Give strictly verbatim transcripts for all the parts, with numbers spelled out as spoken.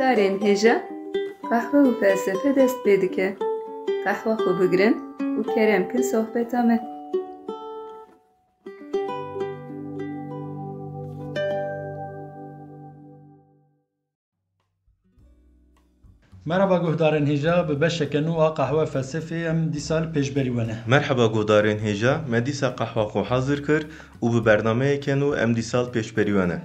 Guhdarên hêja, qehwe û felsefe dest pê dike. Qehwa xwe bigirin û kerem kin sohbeta me. Merhaba guhdarên hêja, bi beşeke nû a Qehwe Felsefê em dîsa li pêşberî we ne. Merhaba guhdarên hêja, me dîsa qehwa xwe hazir kir û bi bernameyeke nû em dîsa li pêşberî we ne.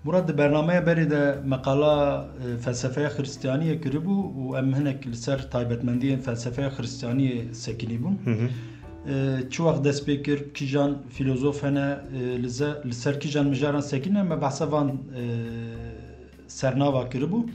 Murat, di bernameya berê de me qala, e, felsefeya Xristiyaniyê kiribû û em hinek li ser taybetmendiyên felsefeya Xristiyaniyê sekinîbûn. Hı hı. E, çi wext dest pê kir, kîjan filozof hene, e, li ze-, li ser kîjan mijaran sekine, me behsa van, e, sernava kiribû.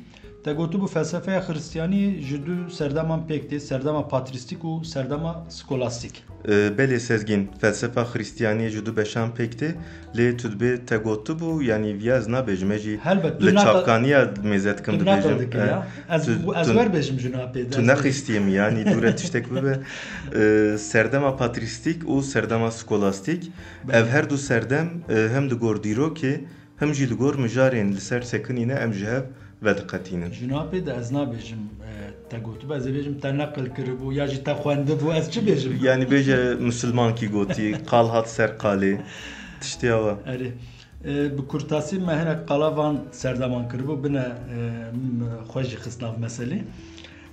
Te gotibû felsefeya Xristiyaniyê ji du serdeman pêk tê, serdema patrîstîk û serdema skolastîk. E, belê Sezgîn, felsefa Xristiyaniyê ji du beşan pêk tê, lê tu dibê te gotibû, yanî viya ez nabêjim, ez jî Helbet, tu li naka-, çavkaniya mêze dikim tu naka dibêjim. dikir E, ya. Ez, tu, ez tu, werbêjim ji na pê de, tu ez nexistiyê min, yanî dûre tiştek bibe. E, serdema patrîstîk û serdema skolastîk, Belê. ev her du serdem, e, hem di gor dîrokê, hem jî li gor mijarên li ser sekinîne em ji hev vediqetînin. Ji na pê de ez nabêjim, e, te gotibe, ez ê bêjim te neqil kiribû ya jî te xwendibû, ez çi bêjim? Yanî bêje misilmankî gotî, qal hat ser qalê, tiştê awa. Erê. E, bi kurtasî me hinek qala van serdeman kiribû, bine, e, m-, xwe jî xist nav meselê.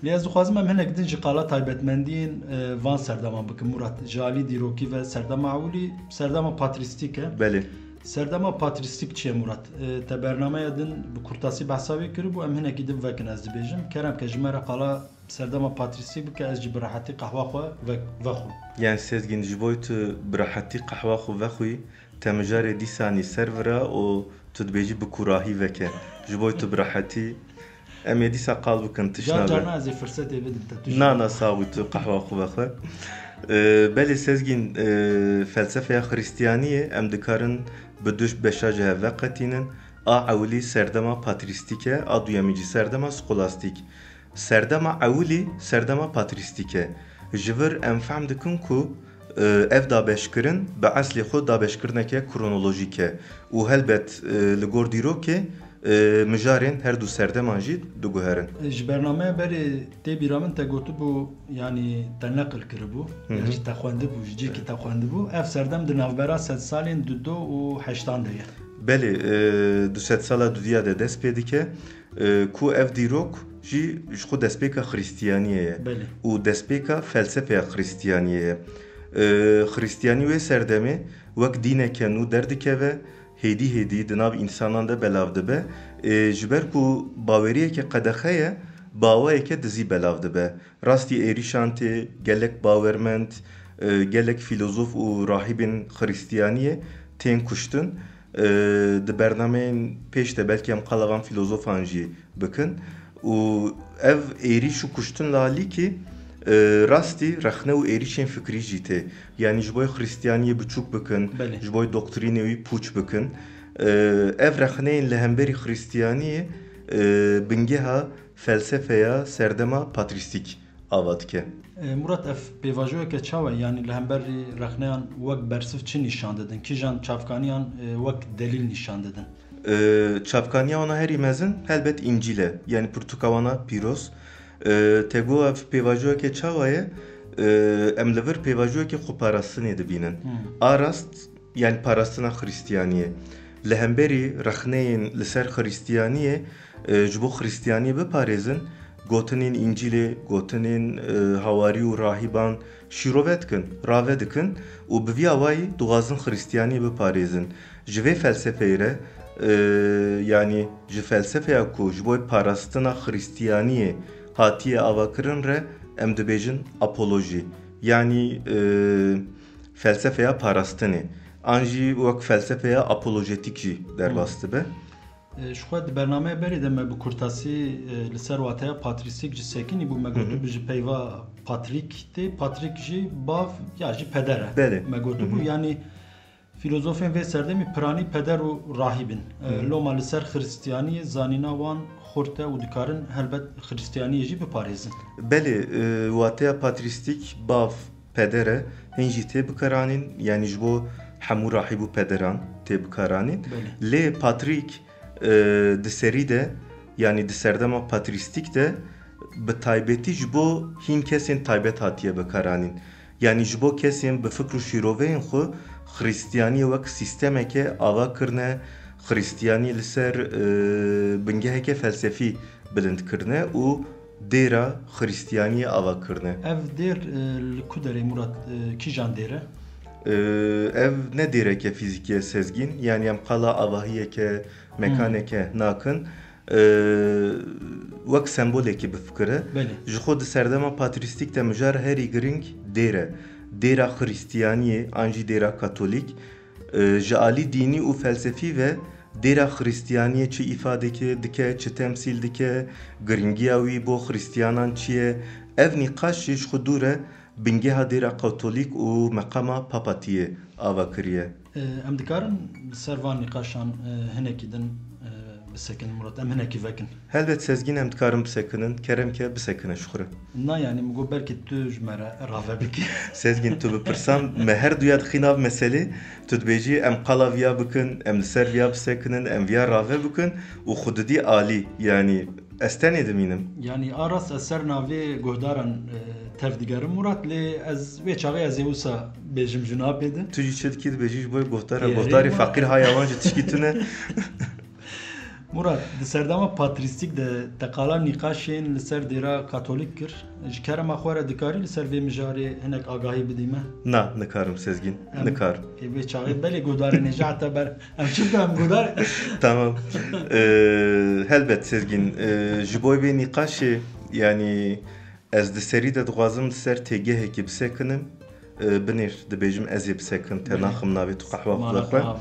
Lê ez dixwazim em hinek din ji qala taybetmendiyên, e, van serdeman bikim. Murat, ji alî dîrokî ve serdema ewilî, serdema patrîstîk e. Belê. Serdema patrîstîk çi ye Murat? E, te bernameya din bi kurtasî behsa wê kiribû, em hinekî din vekin ez dibêjim. Kerem ke ji me re qala serdema patrîstîk bike, ez jî bi rehetî qehwa xwe ve-, vexwim. Yani Sezgîn, ji bo tu bi rehetî qehwa xwe vexwî, te mijarê dîsanî ser vira û tu dibêjî bi kûrahî veke. Ji bo tu bi rehetî, em ê dîsa qal bikin, tişt Car nabe. Carna ez ê firsetê bidim te, tu jî Na, na, sax bî, tu qehwa xwe vexwe. Ee, belê Sezgîn, ee, felsefeya Xristiyaniyê em dikarin bi du beşa ji hev veqetînin. A ewilî serdema patrîstîk e, a duyemî jî serdema skolastîk. Serdema ewilî serdema patrîstîk e. Ji vir em fehm dikin ku, e, ev dabeşkirin bi eslê xwe dabeşkirineke kronolojîk e û helbet, e, li gor dîrokê, e, mijarên her du serdeman jî diguherin. Ji bernameya berê tê bîra min te gotibû, yanî te neqil kiribû, Hı hı. ya jî te xwendibû, ji cihekî te xwendibû. Ev serdem di navbera sedsalên dudo û heştan de ye. Belê, e, du sedsala dudiya de dest pê dike. E, ku ev dîrok jî ji xwe destpêka Xristiyaniyê ye Belê. û destpêka felsefeya Xristiyaniyê ye. E, Xristiyanî wê serdemê wek dîneke nû derdikeve, hêdî hêdî di nav însanan de belav dibe. E, ji ber ku baweriyeke qedexe ye, bi awayeke dizî belav dibe. Rastî êrîşan tê, gelek bawermend, e, gelek fîlozof û rahîbên Xristiyaniyê tên kuştin. E, di bernameyên pêş de belkî em qala van fîlozofan jî bikin. Û ev êrîş û kuştin li alîkî, e, rastî rexne û êrîşên fikrî jî tê. Yanî ji bo Xristiyaniyê biçûk bikin, Belê. ji bo doktrînê wî pûç bikin. E, ev rexneyên li hemberî Xristiyaniyê, e, bingeha felsefeya serdema patrîstîk ava dike. E, Murat, ev pêvajoyeke çawa ye? Yanî li hemberî rexneyan wek bersiv çi nîşan didin? Kîjan çavkaniyan, e, wek delîl nîşan didin? E, çavkaniya wana herî mezin helbet Încîl e. Yanî pirtûka wana pîroz. E, te got ev pêvajoyeke çawa ye? E, em li vir pêvajoyeke xweparastinê dibînin. Hmm. A rast, yanî parastina Xristiyaniyê. Li hemberî rexneyên li ser Xristiyaniyê, e, ji bo Xristiyaniyê biparêzin, gotinên Încîlê, gotinên, e, hawarî û rahîban şîrove dikin, rave dikin û bi vî awayî dixwazin Xristiyaniyê biparêzin. Ji vê felsefeyê re, e, yanî ji felsefeya ku ji bo parastina Xristiyaniyê hatiye avakirin re em dibêjin apolojî. Yanî, e, felsefeya parastinê. An jî wek felsefeya apolojetîk jî derbas dibe. E, ji xwe di bernameya berê de me bi kurtasî, e, li ser wateya patrîstîk jî sekinî bû. Me Hı hı. gotibû ji peyva patrîk tê. Patrîk jî bav ya jî peder e. Belê. Me gotibû, Hı hı. yanî fîlozofên vê serdemî piranî peder û rahîb in. E, Hı hı. loma li ser Xristiyaniyê zanîna wan xurt e û dikarin helbet Xristiyaniyê jî biparêzin. Belê, e, wateya patrîstîk bav peder e, hîn jî tê bikaranîn, yanî ji bo hemû rahîb û pederan tê bikaranîn. Belê. Lê Patrîk, e, di serî de Yanî di serdema patrîstîk de bi taybetî ji bo hîn kesên taybet hatiye bikaranîn. Yanî ji bo kesên bi fikr û şîroveyên xwe Xristiyaniyê wek sîstemeke ava kirine, Xristiyanî li ser, e, bingeheke felsefî bilind kirine û dêra Xristiyaniyê ava kirine. Ev dêr, e, li ku derê, Murat, e, kîjan dêr e? E, ev ne dêreke fîzîkî ye, Sezgîn. Yanî em qala avahiyeke, mekaneke nakin. E, wek sembolekî bifikire. Belê. Ji xwe di serdema patrîstîk de mijar herî girîng dêr e. Dêra Xristiyaniyê an jî dêra Katolîk. E, ji alî dînî û felsefî ve dêra Xristiyaniyê çi îfade ke-, dike, çi temsîl dike, girîngiya wî bo Xristiyanan çi ye? Ev nîqaş jî ji xwe dûr e, bingeha dêra Katolîk û meqama Papatiyê ava kiriye. E, em dikarin li ser van nîqaşan, e, hinekî din, e, bisekinin, Murat? Em hinekî vekin. Helbet Sezgîn, em dikarin bisekinin. Kerem ke bisekine ji xwe re. Na, yanî min got belkî tu ji me re rave bikî. Sezgîn, tu bi pirsan me her duya dixî nav meselê. Tu dibêjî em qala viya bikin, em li ser viya bisekinin, em viya rave bikin û xwe didî alî. Yanî ez tenê dimînim. Yanî a rast ez ser navê guhdaran, e, tev digerim, Murat, lê ez vê çaxê ez ê wisa bêjim ji navê de. Tu jî çi dikî dibêjî ji bo guhdara, Yê, guhdarê rê ma- feqîr haya wan jî tişkî tune. Murat, di serdema patrîstîk de te qala nîqaşên li ser dêra Katolîk kir. Ji kerema xwe re dikarî li ser vê mijarê hinek agahî bidî me? Na, nikarim Sezgîn, Em nikarim. Ê, vê çaxê belê guhdarên ê ji heta ber. Em çi bikin, em guhdar? Tamam. Ee, helbet Sezgîn, ee, ji bo vê nîqaşê, yanî ez di serî de dixwazim li ser têgehekî bisekinim. E, binêr dibêjim ez ê bisekin, te Belê. naxim navê tu qehwa xwe Mana vexwe. qehwa.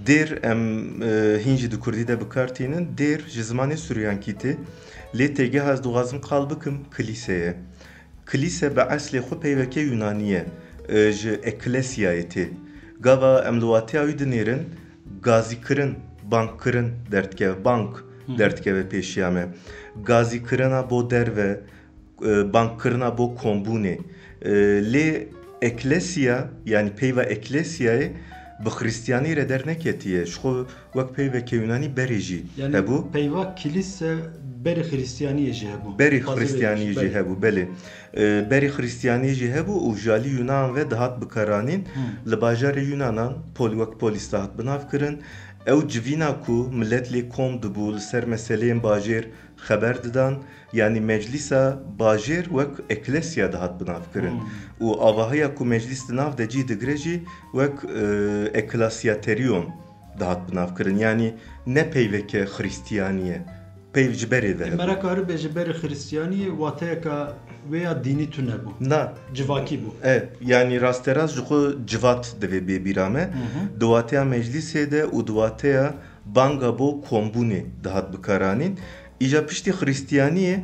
Dêr em, e, hîn jî di kurdî de bi kar tînin. Dêr ji zimanê Suryankî tê. Lê têgeha ez dixwazim qal bikim, kilîse ye. Kilîse bi eslê xwe peyveke Yunanî ye. E, ji eklesyayê tê. Gava em li wateya wî dinêrin, gazîkirin, bangkirin derdikeve, bang Hı hı. derdikeve pêşiya me. Gazîkirina bo derve, e, bangkirina bo kombûnê. E, lê eklesiya, yanî peyva eklesyayê bi Xristiyanî re derneketiye. Ji xwe wek peyveke Yunanî berê jî Yanî hebû. peyva kilîse berê Xristiyaniyê jî hebû. Berê Xwazê Xristiyaniyê vê jî belê. hebû, belê. E, berê Xristiyaniyê jî hebû û ji alî Yunan ve dihat bikaranîn. Hmm. Li bajarê Yunanan, pol-, wek polîs dihat binav kirin. Ew civîna ku milet lê kom dibû, li ser meseleyên bajêr xeber didan, yanî meclîsa bajêr wek eklesiya dihat binav kirin. Hmm. Û avahiya ku meclîs di nav de cî digire jî wek, e, eklesiyateriyon dihat binav kirin. Yanî ne peyveke Xristiyanî ye. Peyv ji berê ve E, hebû. Meraka eribê ji berê Xristiyaniyê wateyeka wê ya dînî tune bû. Na. Civakî bû. E, yanî rasterast ji xwe civat divê bê bîra me. Hı hı. Di wateya meclîsê de û di wateya banga bo kombûnê dihat bikaranîn. Îja piştî Xristiyaniyê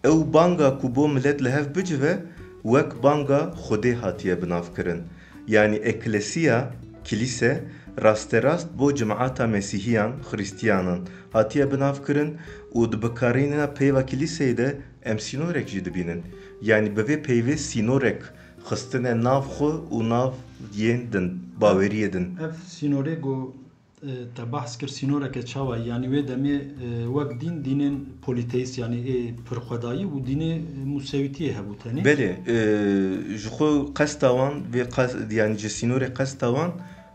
ew banga ku bo milet li hev bicive wek banga Xwedê hatiye binavkirin. Yanî eklesiya, kilîse, rasterast bo cemaeta Mesîhiyan, Xristiyanan hatiye binavkirin û di bikarînina peyva kilîseyê de em sînorek jî dibînin. Yanî bi vê peyvê sînorek xistine nav xwe û nav yên din, baweriyê din. Ev sînorê ku e, te behs kir sînoreke çawa ye? Yanî wê demê, e, wek dîn, dînên polîteîst, yanî ê pirxwedayî û dînê, e, Musevîtiyê hebû tenê? Belê, e, ji xwe qesta wan, vê qas-, yanî ji sînorê qesta wan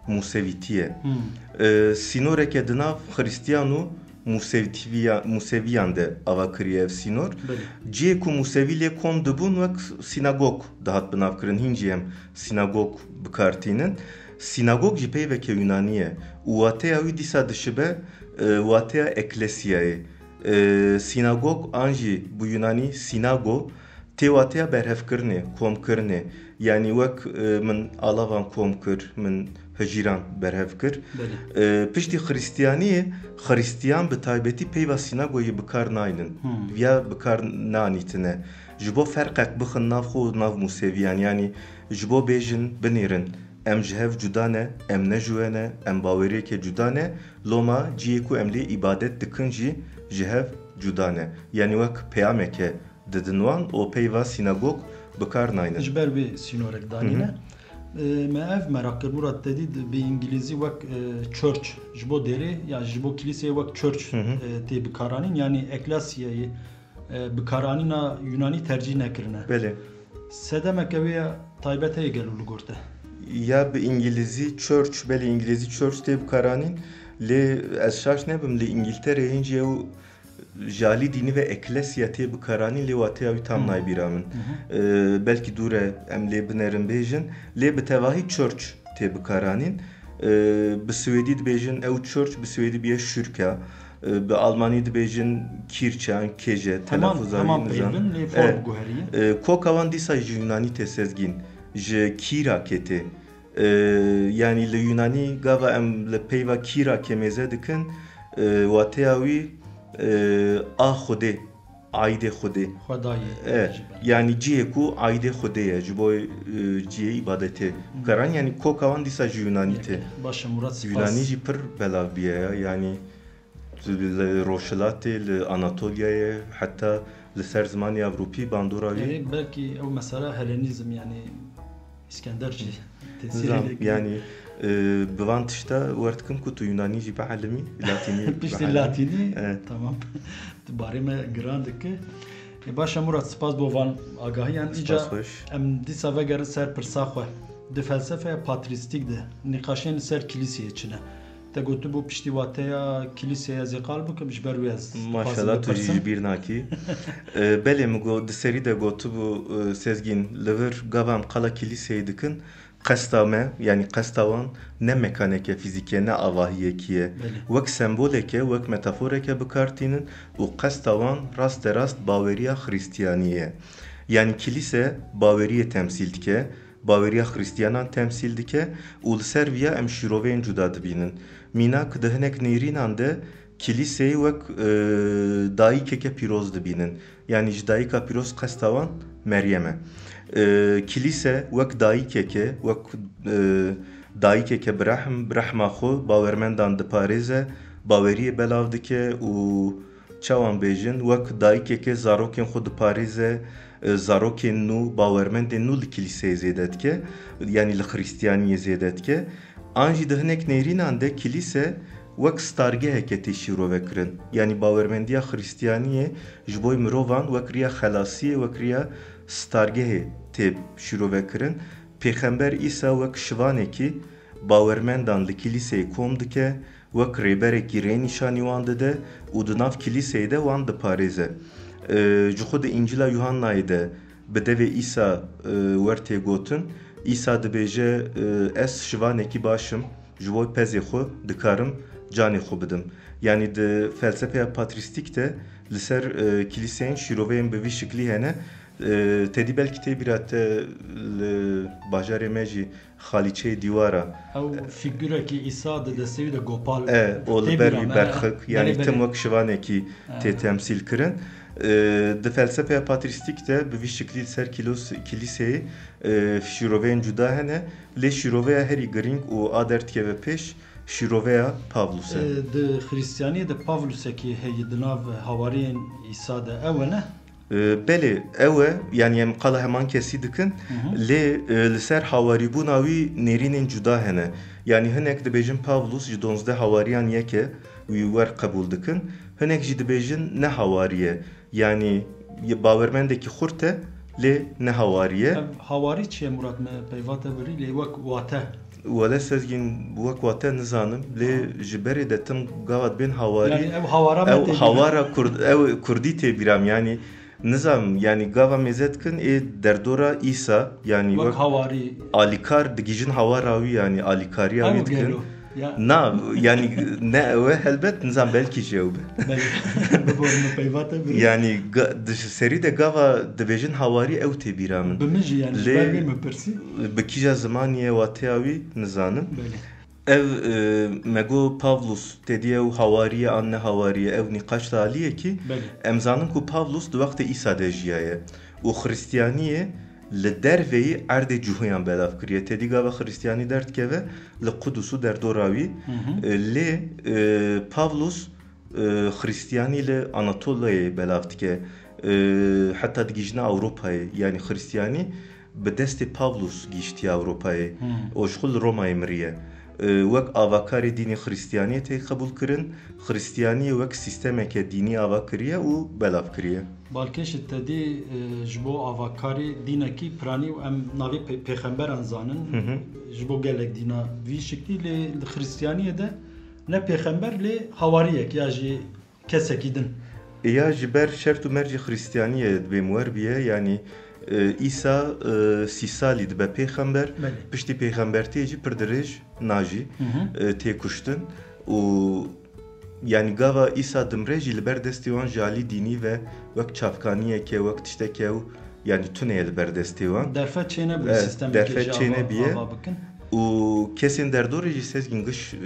Musevîtî ye. Hmm. E, sînoreke di nav Xristiyan û Musevîtiya-, Museviyan de ava kiriye ev sînor. Belê. Cihê ku Musevî lê kom dibûn wek sînagog dihat binavkirin, hîn jî em sînagog bi kar tînin. Sînagog jî peyveke Yunanî ye û wateya wî dîsa dişibe, e, wateya eklesiyayê. E, sînagog an jî bi Yunanî sînago tê wateya berhevkirinê, komkirinê. Yanî wek, e, min alavan kom kir, min hicîran berhev kir. Belê. E, piştî Xristiyaniyê, Xristiyan bi taybetî peyva sînagoyê bi kar naynin. Hmm. Ya bi kar nanîtine. Ji bo ferqek bixin nav xwe û nav Museviyan. Yanî ji bo bêjin, binêrin, em ji hev cuda ne, em ne ji we ne, em baweriyeke cuda ne, loma cihê ku em lê îbadet dikin jî ji hev cuda ne. Yanî wek peyameke didin wan û peyva sînagog bi kar naynin. Ji ber wê sînorek danîne. Hı hı. E, me ev merak kir, Murat, te dît bi îngilîzî wek, e, church, ji bo dêrê, ya ji bo kilîseyê wek church, Hı hı. e, tê bikaranîn, yanî eklesyayê, e, bikaranîna Yunanî tercîh nekirine. Belê. Sedemeke wê ya taybet heye gelo li gor te? Ya bi îngilîzî church, belê îngilîzî church tê bikaranîn, lê ez şaş nebim, li Îngiltereyê hîn jî ew ji alî dînî ve eklesya tê bikaranîn, lê wateya wî tam Hı. nayê bîra min. Hı hı. Ee, belkî dûr e, em lê binerin bêjin, lê bi tevahî church tê bikaranîn. Ee, bi swêdî dibêjin ew church, bi swêdî bûye şûrka. Ee, bi almanî dibêjin Kirche an Kirche, Heman, telaffuz a wî heman nizam. peyvin, lê E, form guherî. e, koka wan dîsa ji Yunanî tê Sezgîn, ji Kîrakê tê. E, yanî li Yunanî gava em li peyva Kîrakê mêze dikin, e, wateya wî, e, a Xwedê, aîdê Xwedê. Xwedayê E, jî belê. yanî cihê ku aîdê Xwedê ye, ji bo, e, cihê îbadetê. Hmm. Karan, yanî koka wan dîsa ji Yunanî tê. Yekê. Baş e, Murat, spas. Yunanî jî pir belav bûye ya, yanî li Rojhilatê, li Anatoliyayê, heta li ser zimanê Ewropî bandora wî. Erê, belkî ew mesela Helenîzm, yanî Îskender jî tesîrê Nizam, lê kiriye. yanî, e, bi van tişta wer dikim ku tu Yunanî jî bielîmî, Latînî Piştî bielîmî. Latînî, E. tamam. Tu barê me giran dike. E, baş e Murat, spas bo van agahiyan. Spas Îca xweş. em dîsa vegerin ser pirsa xwe. Di felsefeya patrîstîk de nîqaşên li ser kilîseyê çi ne? Te gotibû piştî wateya kilîseyê ez ê qal bikim, ji ber wê ez dixwazim Maşallah, tu jî bipirsim. ji bîr nakî. E, belê, min got, di serî de gotibû, e, Sezgîn, li vir gava em qala kilîseyê dikin, qesta me, yanî qesta wan ne mekaneke fîzîkî ye, ne avahiyekî ye. Belê. Wek semboleke, wek metaforeke bi kar tînin û qesta wan rasterast baweriya Xristiyaniyê ye. Yanî kilîse baweriyê temsîl dike, baweriya Xristiyanan temsîl dike û li ser viya em şîroveyên cuda dibînin. Mînak, di hinek nêrînan de kilîseyê wek, e, dayikeke pîroz dibînin. Yanî ji dayika pîroz qesta wan Meryem e. E, kilîse wek dayikeke, wek, e, dayikeke bi rehm, bi rehma xwe bawermendan diparêze, baweriyê belav dike û çawan bêjin, wek dayikeke zarokên xwe diparêze, e, zarokên nû, bawermendên nû li kilîseyê zêde dike, yanî li Xristiyaniyê zêde dike. An jî di hinek nêrînan de kilîse wek stargeheke tê şîrove kirin. Yanî bawermendiya Xristiyaniyê ji bo mirovan wek riya xelasiyê, wek riya stargehê tê şîrove kirin. Pêxember Îsa wek şivanekî bawermendan li kilîseyê kom dike, wek rêberekî rênîşanî wan dide û di nav kilîseyê de wan diparêze. E, ji xwe di Încîla Yuhannayê de bi devê Îsa, e, wer tê gotin. Îsa dibêje, e, Ez şivanekî baş im, ji bo pezê xwe dikarim canê xwe bidim. Yanî di felsefeya patrîstîk de li ser, e, kilîseyên şîroveyên bi vî şiklî hene. E, tedî belkî tê bîra te li bajarê me jî Xalîçeyê Dîwara. Ew fîgurekî Îsa di destê wî de gopal E, o li tê ber bîra wî me. berxik, Belê, yanî tim belê. wek şivanekî E. tê temsîl kirin. E, di felsefeya patrîstîk de bi vî şiklî li ser kîlos-, kilîseyê, e, şîroveyên cuda hene. Lê şîroveya herî girîng û a derdikeve pêş, şîroveya Pavlus e. E, di Xristiyaniyê de Pavlusekî heye di nav hawariyên Îsa de, ew e ne? E, belê, ew e, yanî em qala heman kesî dikin, Hı hı. lê, e, li ser hawarîbûna wî nêrînên cuda hene. Yanî hinek dibêjin Pavlus ji donzdeh hawariyan yek e, wî wer qebûl dikin. Hinek jî dibêjin ne hawarî ye. Yanî ye-, bawermendekî xurt e, lê ne hawarî ye. Ev hawarî çi ye Murat, me peyva te birî, lê wek wate? Wele Sezgîn, wek wate nizanim, lê Ha. ji berê de tim gava dibên hawarî. Yanî ev hawara me Ew tê bîra. hawara kurd, ew kurdî tê bîra min. Yanî nizanim, yanî gava mêze dikin ê derdora Îsa, yanî Wek wek hawarî. alîkar digihîjin hawara wî, yanî alîkariya Ew wî dikin. gelo. Ya. Na, yanî ne ew e, helbet, nizanim, belkî jî ew be. Belê. Bibor min peyva te birî. Yanî ga-, di serî de gava dibêjin hawarî ew tê bîra min. Bi min jî, yanî ji Lê ber vê min pirsî. bi kîja zimanî ye, wateya wî nizanim. Belê. Ev, e, me got Pavlus tedî ew hawarî ye an ne hawarî ye, ew nîqaş di aliyekî. Belê. Em zanin ku Pavlus di wextê Îsa de jiyaye û Xristiyaniyê li derveyî erdê Cuhiyan belav kiriye. Tedî gava Xristiyanî derdikeve li Qudus û derdora wî. Hı hı. E, lê, e, Pavlus, e, Xristiyanî li Anatoliyayê belav dike. E, heta digihîjine Ewropayê, yanî Xristiyanî bi destê Pavlus gihîştiye Ewropayê. Hmm. O ji xwe li Romayê miriye. E, wek avakarê dînê Xristiyaniyê tê qebûl kirin, Xristiyaniyê wek sîstemeke dînî ava kiriye û belav kiriye. Balkêş, te dî, e, ji bo avakarê dînekî piranî û em navê pê-, pêxemberan zanin, Hı hı. ji bo gelek dîna vî şiklî, lê li Xristiyaniyê de ne pêxember, lê hawariyek ya jî kesekî din. Ya ji ber şert û mercê Xristiyaniyê dibê mi wer biye, yanî, e, Îsa, e, sî salî dibe pêxember, Belê. piştî pêxembertiyê jî pir dirêj najî, Hı hı. e, tê kuştin û, yanî, gava Îsa dimre jî li ber destê wan ji alî dînî ve wek çavkaniyeke, wek tişteke ew, yanî, tune ye li ber destê wan. Derfet çênebûye E, sîstemekê derfet jî ava, çênebiye. ava bikin. Û kesên derdorê jî Sezgîn giş, e,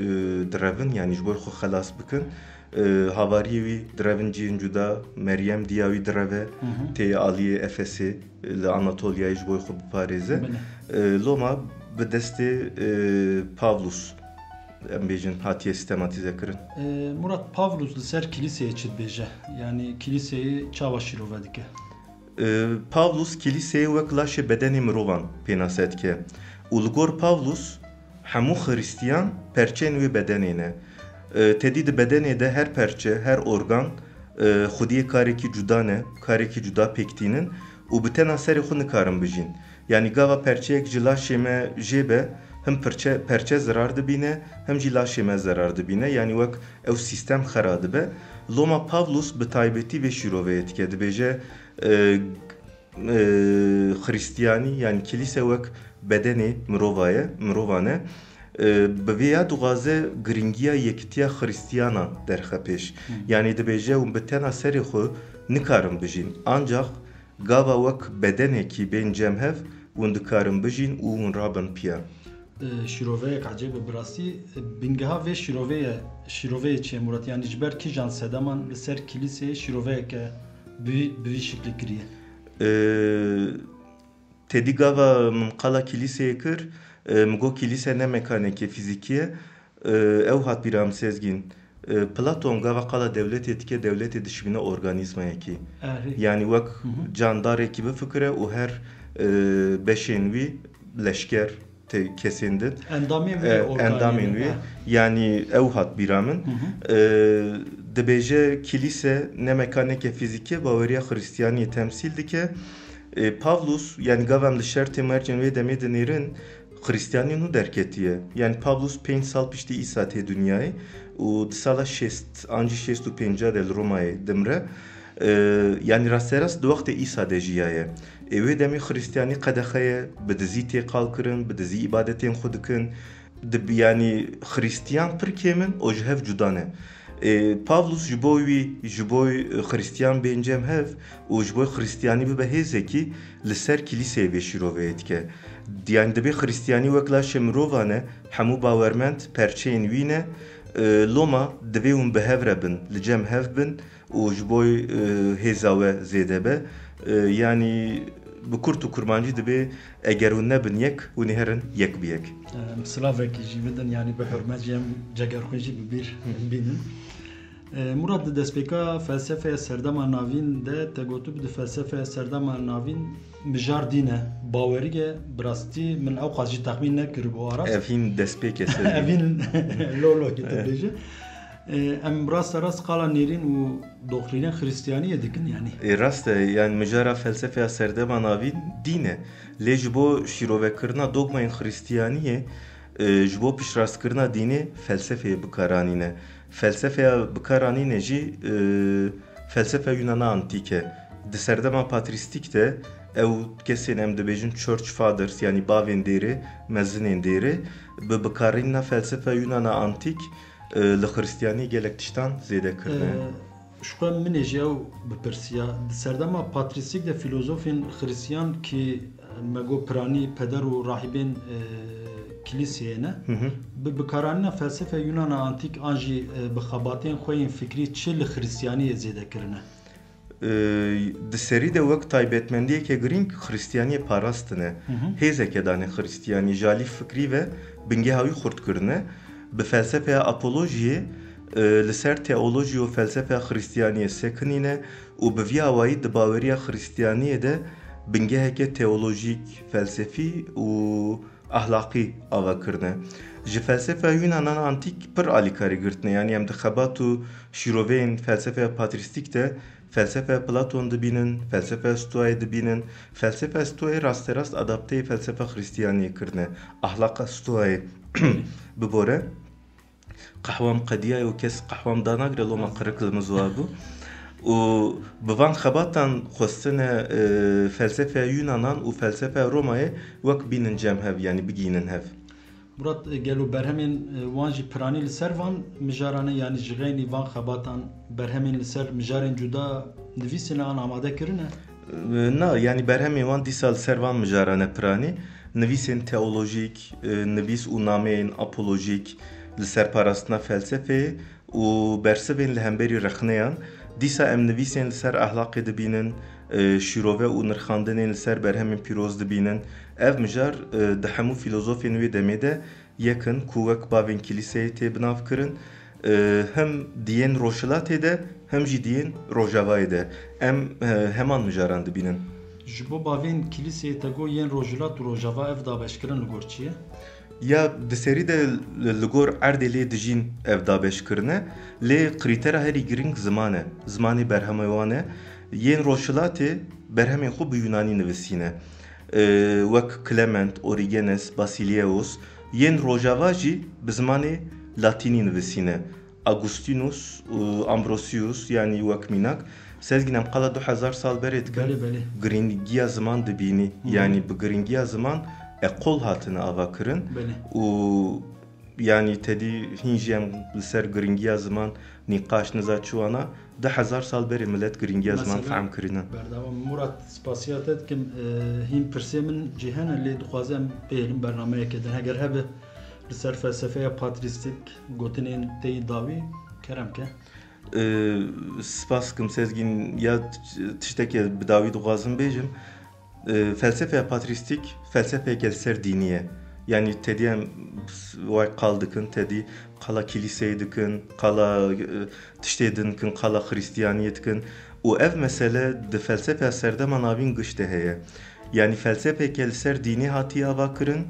direvin, yanî ji bo xwe xelas bikin. E, havariyê wî direvin cihên cuda, Meryem diya wî direve, Hı hı. tê aliyê Efesê, li Anatolyayê ji bo xwe biparêze. Bine. E, loma bi destê, e, Pavlus, em bêjin, hatiye sîstematîze kirin. E, Murat, Pavlus li ser kilîseyê çi dibêje? Yanî kilîseyê çawa şîrove dike? E, Pavlus kilîseyê wek laşê bedenê mirovan pênase dike û li gor Pavlus hemû Xristiyan perçeyên wê bedenê ne. E, tedî di bedenê de her perçe, her organ, e, xwediyê karekî cuda ne, karekî cuda pêk tînin û bi tena serê xwe nikarin bijîn. Yanî gava perçeyek ji laşê me jê be, him pirçe, perçe zerar dibîne, him jî laşê me zerar dibîne. Yanî wek ew sîstem xera dibe. Loma Pavlus bi taybetî vê şîroveyê dike. Dibêje, e, e, Xristiyanî, yanî kilîse wek bedenê mirova ye, mirovan e. E, bi vê ya dixwaze girîngiya yekitiya Xristiyanan derxe pêş. Hı. Yanî dibêje, hûn bi tena serê xwe nikarin bijîn. Ancax gava wek bedenekî bên cem hev, hûn dikarin bijîn û hûn rabin piya. E, şîroveyek ecêb e, bi rastî, e, bingeha vê şîroveyê, şîroveyê çi ye, Murat? Yanî ji ber kîjan sedeman li ser kilîseyê şîroveyeke bi, bi vî şiklî kiriye? E, tedî gava min qala kilîseyê kir, e, min got kilîse ne mekaneke fîzîkî ye, e, ew hat bîra min Sezgîn. E, Platon gava qala dewletê dike, dewletê dişibîne organîzmayekî. Erê. Yanî wek Hı hı. candarekî bifikire û her, e, beşên wî leşker tê kesên din. Endamên wî E, organî endamên ne, wî. ha. Yanî ew hat bîra min. Hı hı. E, dibêje kilîse ne mekaneke fîzîkî ye, baweriya Xristiyaniyê temsîl dike. E, Pavlus, yanî gava em li şertê mercên wê demê dinêrin, Xristiyanî nû derketiye. Yanî Pavlus pênc sal piştî Îsa tê dinyayê û di sala şêst an jî şêst û pênc de li Romayê dimre. Ee, yanî rasterast di wextê Îsa de jiyaye. Ê wê demê Xristiyanî qedexe ye, bi dizî tê qalkirin, bi dizî îbadetên xwe dikin. Di, yanî Xristiyan pir kêm in û ji hev cuda ne. Ê, Pavlus ji bo wî, ji bo, e, Xristiyan bên cem hev û ji bo Xristiyanî bibe hêzekî, li ser kilîseyê vê şîroveyê dike. Yanî dibê Xristiyanî wek laşê mirovan e, hemû bawermend perçeyên wî ne. E, loma divê hûn bi hev re bin, li cem hev bin û ji bo, e, hêza we zêde be. E, yanî bi kurt û kurmancî dibê eger hûn nebin yek, hûn ê herin yek bi yek. Em silavekî jî bidin, yanî bi hurmet jî em cegerxwê jî bi bîr Hı. bînin. E, Murat, di destpêka felsefeya serdema navîn de te gotibû, di felsefeya serdema navîn mijar dîn e, bawerî ye, bi rastî min ewqas jî texmîn nekiribû, Aras. Ev hîn destpêk e, Sezgîn. Ev hîn lolo ki tu Eh. bêje. E, em rasta rast qala nêrîn û doxrînên Xristiyaniyê dikin, yanî. E, rast e, yanî mijara felsefeya serdema navîn dîn e. Lê ji bo şîrovekirina dogmayên Xristiyaniyê, e, ji bo piştrastkirina dînê felsefeyê bi kar anîne. Felsefeya bi kar anîne jî, e, felsefeya Yunana Antîk e. Di serdema patrîstîk de ew kesên em dibêjin Church Fathers, yanî bavên dêrê, mezinên dêrê, bi bikarînina felsefeya Yunana Antîk, e, li Xristiyanî gelek tiştan zêde kirine. E, ji xwe min ê ji ew bipirsiya. Di serdema patrîstîk de fîlozofên Xristiyan ki me got piranî peder û rahîbên, e, kilîseyê ne. Hı hı. Bi bikaranîna felsefeya Yunana Antîk an jî, e, bi xebatên xwe yên fikrî çi li Xristiyaniyê zêde kirine? E, di serî de wek taybetmendiyeke girîng Xristiyaniyê parastine. Hı hı. Hêzeke dane Xristiyanî, ji alî fikrî ve bingeha wî xurt kirine. Bi felsefeya apolojiyê, e, li ser teolojî û felsefeya Xristiyaniyê sekinîne û bi vî awayî di baweriya Xristiyaniyê de, bingeheke teolojîk, felsefî û ahlaqî ava kirine. Ji felsefeya Yunanan antîk pir alîkarî girtine, yanî em di xebat û şîroveyên felsefeya patrîstîk de felsefeya Platon dibînin, felsefeya Stoayê dibînin. Felsefeya Stoayê rasterast adapteyê felsefa Xristiyaniyê kirine. Ahlaqa Stoayê bibore. Qehwam qediyaye û kes qehwam danagire, loma qirik li min ziwa bû. Û bi van xebatan xwestine, e, felsefeya Yunanan û felsefeya Romayê wek bînin cem hev, yanî bigînin hev. Murat, e, gelo berhemên, e, wan jî piranî li ser van mijaran e, yanî ji xeynî van xebatan berhemên li ser mijarên cuda nivîsine an amade kirine? E, na, yanî berhemên wan dîsa li ser van mijaran e piranî. Nivîsên teolojîk, e, nivîs û nameyên apolojîk li ser parastina felsefeyê û bersivên li hemberî rexneyan. Dîsa em nivîsên li ser ehlaqê dibînin, e, şîrove û nirxandinên li ser berhemên pîroz dibînin. Ev mijar, e, di hemû fîlozofên wê demê de yek in ku wek bavên kilîseyê tê binavkirin, e, him di yên rojhilatê de, him jî di yên rojavayê de. Em, e, heman mijaran dibînin. Ji bo bavên kilîseyê te got yên rojhilat û rojava ev dabeşkirin li gor çi ye? Ya di serî de li, li gor erdê lê dijîn ev dabeşkirin e, lê krîtera herî girîng ziman e. Zimanê berhemê wan e. Yên rojhilatê berhemên xwe bi Yunanî nivisîne. E, wek Clement, Origenes, Basiliaus, yên rojava jî bi zimanê Latînî nivisîne. Augustinus û Ambrosius, yanî wek mînak, Sezgîn, em qala du hezar sal berê dikin. Belê, belê. Girîngiya ziman dibînî. Hı hı. Yanî bi girîngiya ziman eqol hatine ava kirin. Belê. Û yanî tedî hîn jî em li ser girîngiya ziman nîqaş niza çi wana. Du hezar sal berê milet girîngiya ziman Mesela, fehm kirine. Berdewam. Murat, spasiya te dikim. E, hîn pirsê min jî hene, lê dixwazim em bihêlin bernameyeke din. Heger hebe li ser felsefeya patrîstîk gotinên te yî dawî, kerem ke. E, spas dikim Sezgîn, ya t-, tiştekê bi dawî dixwazim bêjim. E, felsefeya patrîstîk felsefeyeke li ser dînî ye. Yanî tedî em way qal dikin, tedî qala kilîseyê dikin, qala, e, tiştê din dikin, qala xristiyaniyê dikin. Û ev mesele di felsefeya serdema navîn giş de heye. Yanî felsefeyeke li ser dînî hatiye ava kirin,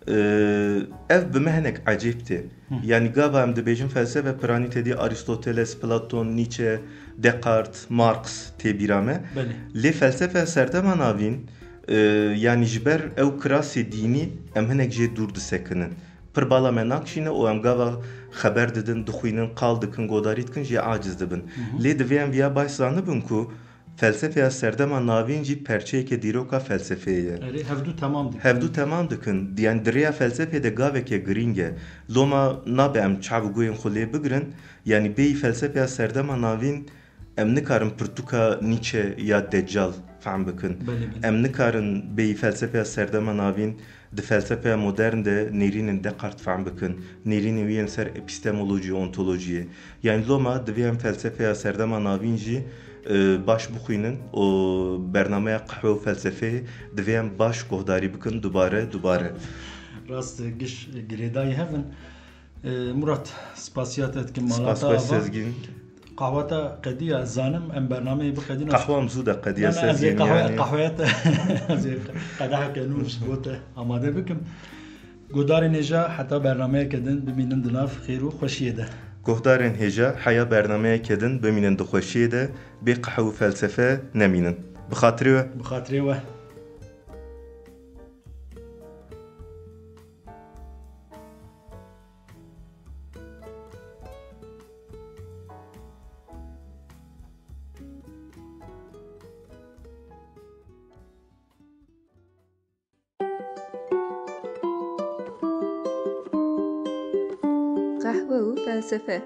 Ee, ev bi me hinek ecêb tê. Hı. Yanî gava em dibêjin felsefe piranî tedî Aristoteles, Platon, Nietzsche, Descartes, Marx tê bîra me. Belê. Lê felsefe serdema navîn, e, yanî ji ber ew kirasê dînî em hinek jê dûr disekinin. Pir bala me nakişîne û em gava xeber didin, dixwînin, qal dikin, godarî dikin jê aciz dibin. Hı hı. Lê divê em viya baş zanibin ku Felsefeya serdema navîn jî perçeyeke dîroka felsefeyê ye. Erê, hevdu temam dikin. Hevdu temam dikin. Yanî di rêya felsefê de gaveke girîng e. Loma nabe em çav û guhên xwe lê bigirin. Yanî bêyî felsefeya serdema navîn em nikarin pirtûka Nietzsche ya Deccal fehm bikin. Belê, belê. Em nikarin bêyî felsefeya serdema navîn Di felsefeya modern de nêrînên Descartes fehm bikin, nêrînên wî yên ser epistemolojî û ontolojiyê. Yanî loma divê em felsefeya serdema navîn jî, e, baş bixwînin û bernameya qehwe û felsefeyê divê em baş guhdarî bikin dubare, dubare. Rast, giş girêdayî hev in. E, Murat, spasiya te dikim, mala Spas te xweş ava. Sezgîn. Qahwe te qediya, zanim em bernameyê biqedînin. Qahwam zû de qediya. Na, na, ez ê Sezgîn, qahwe, yanî. Qahweya te, ez ê qedeheke nû ji bo te amade bikim. Guhdarên hêja heta bernameyeke din bimînin di nav xêr û xweşiyê de. Guhdarên hêja heya bernameyeke din bimînin di xweşiyê de, bê qehwe û felsefe nemînin. Bi xatirê we. Bi xatirê we. Qehwe û felsefe.